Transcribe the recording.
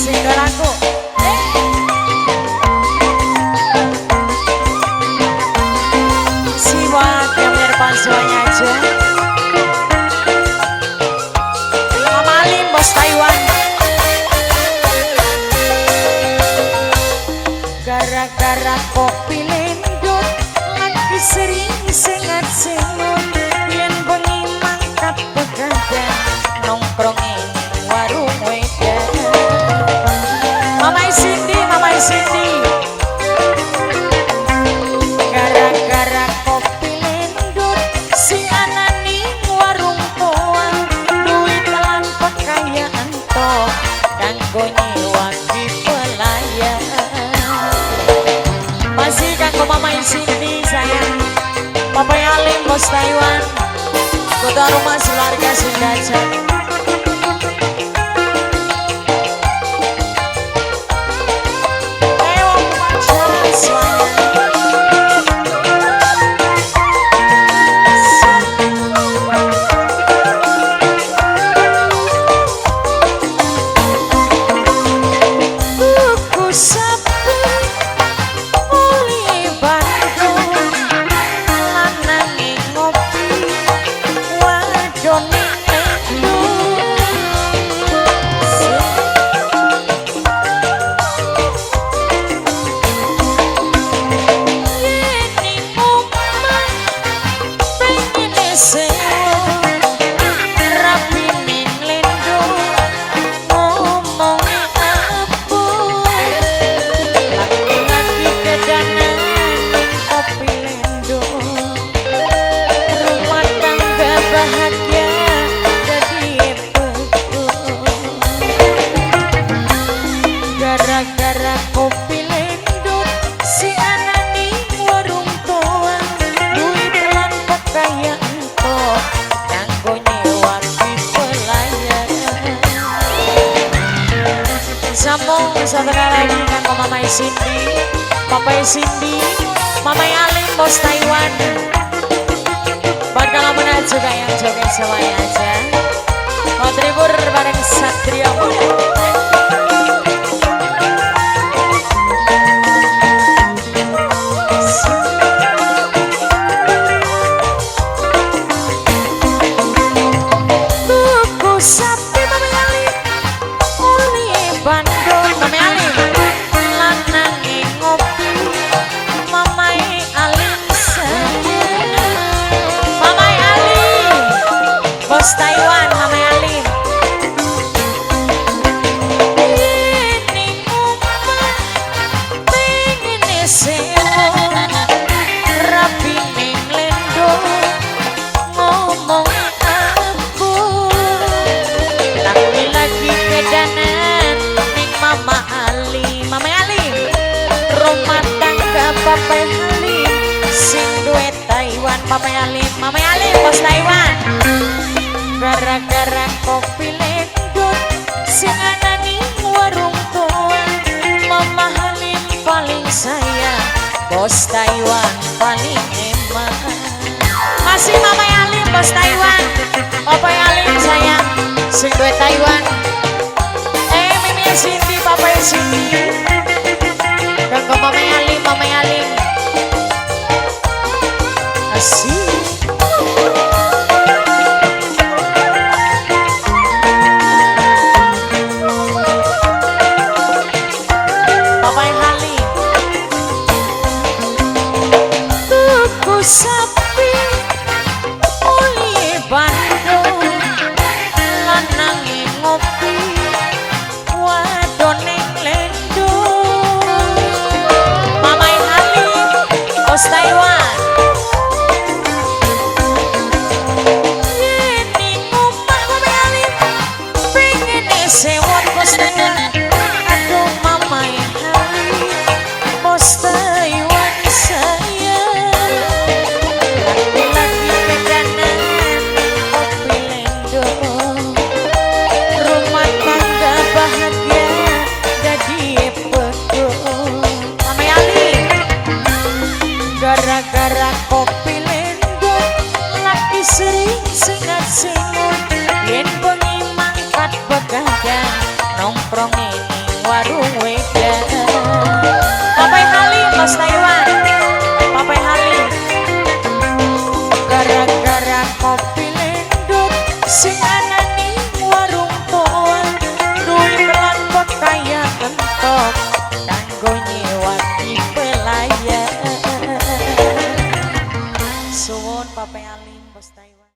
Sing laku. Si buat yang menyerpan semuanya aja. Mama Alim bos Taiwan. Gara-gara kopi lendut lagi sering sengat-sengut, yen bengi mangkat begadang nongkrong ing warung wedan. Mama Cindy, Mama Cindy. Gara-gara kopi lendut sing ana ning warung toa, duit lan pekayaan tok kanggo nyewa pelayan. Masih kanggo Mama Cindy sayang, Papa Alim bos Taiwan, kota rumah keluarga Sundaca. Gara-gara kopi lendut si ana ning warung toa, duit lan pekayaan tok kanggo nyewa pelayan. Sambung satu kali lagi kanggo Mama Cindy, Papa Cindy, Mama Alim bos Taiwan. Buat kalau juga yang joget semuanya aja. Mau terhibur bareng Satria Muda. Taiwan, Mama Alim. Ini omah pengen sewo, rapi ning lendo ngomong aku. Laki-laki kedanan ning Mama Ali, Mama Alim. Rumah tangga Papa Halim sing duwe Taiwan, Papa Alim, Mama Alim bos Taiwan. Gara-gara kopi lendut sing ana ning warung toa, Mama Halim paling sayang, bos Taiwan paling eman. Masih Mama Halim bos Taiwan, Papa Halim sayang sing duwe Taiwan. Mimi Cindy, Papa Cindy, kanggo Mama Halim, Mama Halim. Asik. Sapi uli Bandung lanange ngopi wadone lendung. Mama Halim bos Taiwan. Yen ning omah Mama Halim pengen sewot bos Taiwan. Aduh Mama Halim bos Taiwan sayang. Gara-gara kopi lendut laki sering sengat-sengat.